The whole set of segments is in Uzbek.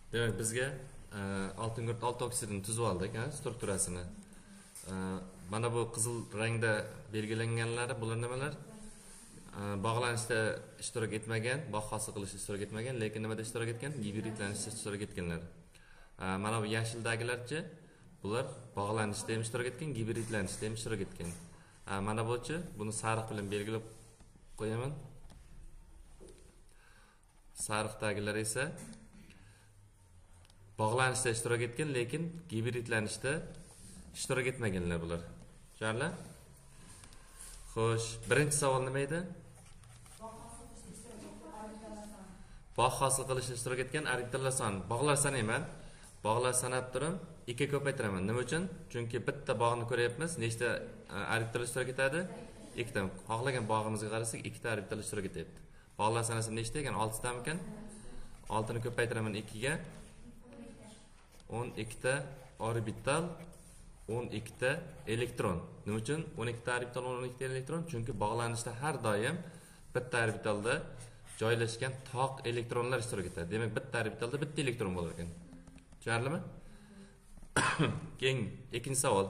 Demak, bizga oltingugurt 6 oksidini tuzib oldik, strukturasini. Mana bu qizil rangda belgilanganlari bular nimalar? Bog'lanishda ishtirok etmagan, bog' hosil qilishda ishtirok etmagan, lekin nimada ishtirok etgan? Gibridlanishda ishtirok etganlar. Mana bu yashildagilarchi, bular bog'lanishda ham ishtirok etgan, gibridlanishda ham ishtirok etgan. Mana buchi, buni sariq bilan belgilab qo'yaman. Sariqdagilar esa bog'lanishda ishtirok etgan, lekin gibridlanishda ishtirok etmaganlar bular. Tushunarli? Xo'sh, birinchi savol nima edi? Bog' hosil qilishda ishtirok etgan orbitallar soni. Bog'lar sanayman. Bog'lar sanab turib, 2 ko'paytiraman. Nima uchun? Chunki bitta bog'ni ko'ryapmiz, nechta orbital ishtirok etadi? Ikkita. Xohlagan bog'imizga qarasak, ikkita orbital ishtirok etyapti. Bog'lar sanasi nechta ekan? 6 tamikan? 6 ni ko'paytiraman 2 ga. 12 ta orbital, 12 ta elektron. Nima uchun 12 ta orbital, 12 ta elektron? Chunki bog'lanishda har doim bitta orbitalda joylashgan toq elektronlar ishtirok etadi. Demak, bitta orbitalda bitta elektron bo'lar ekan. Tushunarlimi? Keyin ikkinchi savol.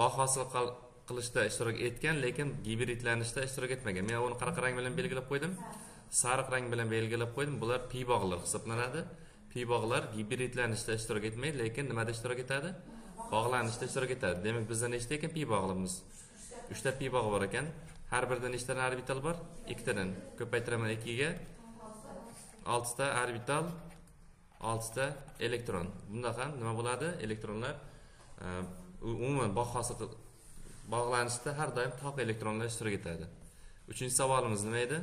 Bog' hosil qilishda ishtirok etgan, lekin gibridlanishda ishtirok etmagan. Men uni qanaqa rang bilan belgilab qo'ydim? Sariq rang bilan belgilab qo'ydim. Bular pi bog'lar hisoblanadi. Pi bog'lar gibridlanishda ishtirok etmaydi, lekin nimada ishtirok etadi? Bog'lanishda ishtirok etadi. Demak, bizda nechta ekan pi bog'larimiz? 3 ta pi bog' bor ekan. Har birida nechtadan orbital bor? Ikkitadan. Ko'paytiraman 2 ga. 6 ta orbital, 6 ta elektron. Bunda ham nima bo'ladi? Elektronlar umuman bog' hosil bog'lanishda har doim toq elektronlar ishtirok etadi. Uchinchi savolimiz nima edi?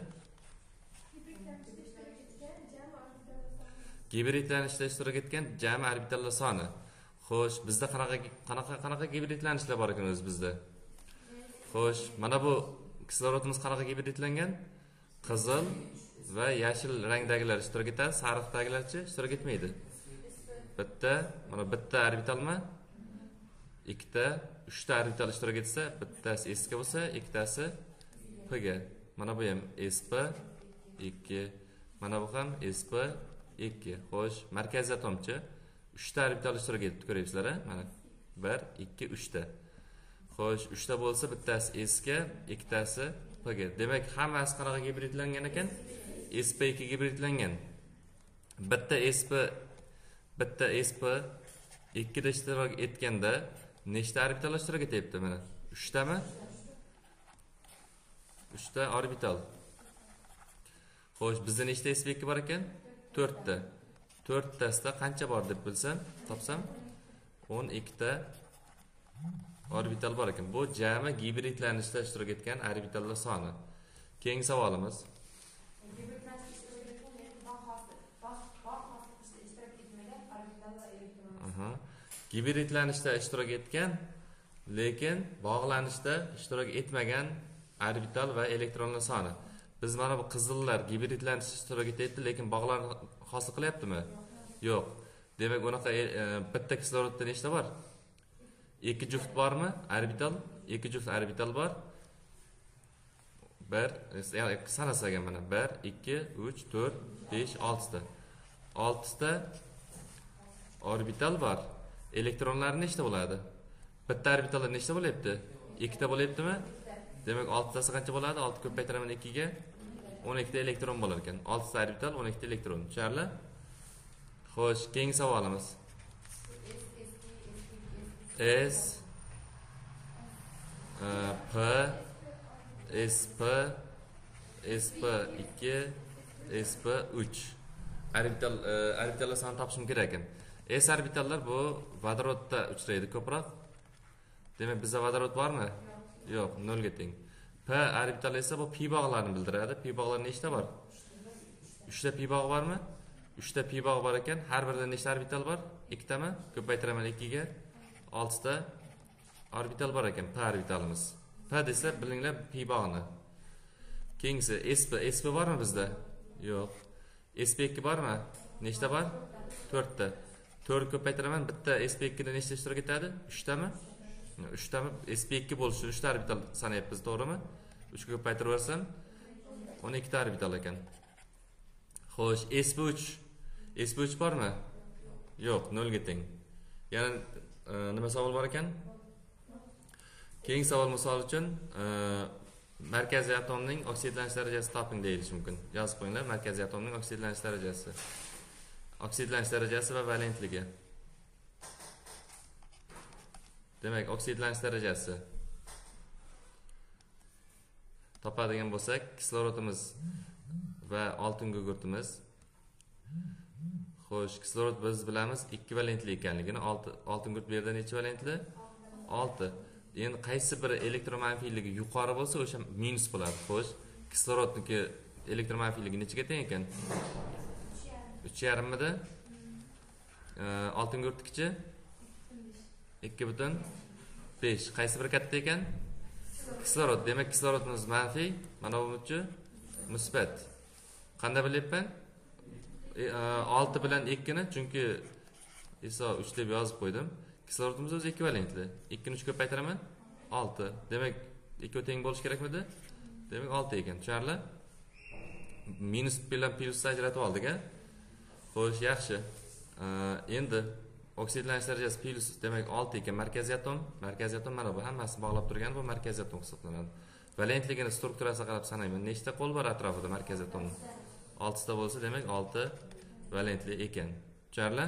Gibridlanishda ishtirok etgan jami orbitallar soni. Xo'sh, bizda qanaqa gibridlanishlar bor ekan o'zi bizda? Xo'sh, mana bu kislorodimiz qanaqa gibridlangan? Qizil va yashil rangdagilar ishtirok etadi, sariqdagilarchi ishtirok etmaydi. Bitta, mana bitta orbitalmi? Ikkita, uchta orbital ishtirok etsa, bittasi S ga bo'lsa, ikkitasi P ga. Mana bu ham SP 2, mana bu ham SP 2. Xo'sh, markaziy atomchi 3 ta orbital ishtirok etib ko'ryapsizlar, mana 1 2 3 ta. Xo'sh, 3 ta bo'lsa, bittasi S ga, ikkitasi P ga. Demak, hammasi qanaqa gibridlangan ekan? SP2 gibridlangan. Bitta SP 2 da ishtirok etganda nechta orbital ishtirok etyapti mana? 3 tami? 3 ta orbital. Xo'sh, bizda nechta SP2 bor ekan? 4 ta. 4 tasida qancha bor deb bilsam, topsam 12 ta orbital bor ekan. Bu jami gibridlanishda ishtirok etgan orbitallar soni. Keyingi savolimiz. Gibridlanishda ishtirok etgan, lekin bog'lanishda ishtirok etmagan orbital va elektronlar soni. Biz mana bu qizillar gibridlanishda ishtirok etyapti, lekin bog'lar hosil qilyaptimi? Yo'q. Demak, unaqa bitta kislorodda nechta bor? 2 juft bormi? Orbital, 2 juft orbital bor. 1, ya'ni sanasak mana 1, 2, 3, 4, 5, 6 ta. 6 ta orbital bor. Elektronlar nechta bo'ladi? Bitta orbitalda nechta bo'lyapti? 2 ta bo'lyaptimi? Demak, 6 tasi qancha bo'ladi? 6 ko'paytiraman 2 ga 12 ta elektron bo'lar ekan. 6 ta orbital, 12 ta elektron. Tushunarli? Xo'sh, keyingi savolimiz. S P SP SP2 SP3 orbital orbitallar sonini topishim kerak ekan. S orbitallar bu vodorodda uchraydi ko'proq. Demak, bizda vodorod bormi? Yo'q, 0 ga teng. P orbital esa bu pi bog'larni bildiradi. Pi bog'lar nechta bor? 3 ta pi bog' bormi? 3 ta pi bog' bor ekan. Har birida nechta orbital bor? Ikkitami? Ko'paytiraman 2 ga. 6 ta orbital bor ekan P orbitalimiz. P desa bilinglar pi bog'ni. Keyingisi SP. SP bormi bizda? Yo'q. SP2 bormi? Nechta bor? 4 ta. 4 ko'paytiraman, bitta SP2 da nechta ishtirok etadi? 3 tami? 3 tami? SP2 bo'lishi 3 ta orbital sanayapmiz, to'g'rimi? 3 ga ko'paytirib yuborsam 12 ta orbital ekan. Xo'sh, sp3. sp3 bormi? Yo'q, 0 ga teng. Yana nima savol bor ekan? Keyingi savol misol uchun markaziy atomning oksidlanish darajasi toping deyilishi mumkin. Yozib qo'yinglar, markaziy atomning oksidlanish darajasi. Oksidlanish darajasi va valentligi. Demak, oksidlanish darajasi topadigan bo'lsak, kislorodimiz va oltin gugurtimiz. Xo'sh, kislorod biz bilamiz 2 valentli ekanligini. Oltin gugurt bu yerda necha valentli? 6. Endi qaysi biri elektromanfiyligi yuqori bo'lsa, o'sha minus bo'ladi. Xo'sh, kislorodniki elektromanfiyligi nechaga teng ekan? 3,5 midi? Oltin gugurtnikichi 2,5. Qaysi biri katta ekan? Kislorod. Demak, kislorodimiz manfiy, mana buchi musbat. Qanday bilyapman? 6 bilan 2 ni, chunki ISO 3 deb yozib qo'ydim. Kislorodimiz o'zi 2 valentli. 2 ni 3 ko'paytiraman, 6. Demak, 2 teng bo'lishi kerakmidi? Demak, 6 ekan. Tushunarli? Minus bilan plyusni ajratib oldik-a? Xo'sh, yaxshi. Endi oksidlanish darajasi plyus, demak 6 ekan markaziy atom. Markaziy atom mana bu hammasini bog'lab turgan bu markaziy atom hisoblanadi. Valentligini strukturasiga qarab sanayman. Nechta qo'l bor atrofida markaziy atomning? 6 ta bo'lsa, demak 6 valentli ekan. Tushunarli?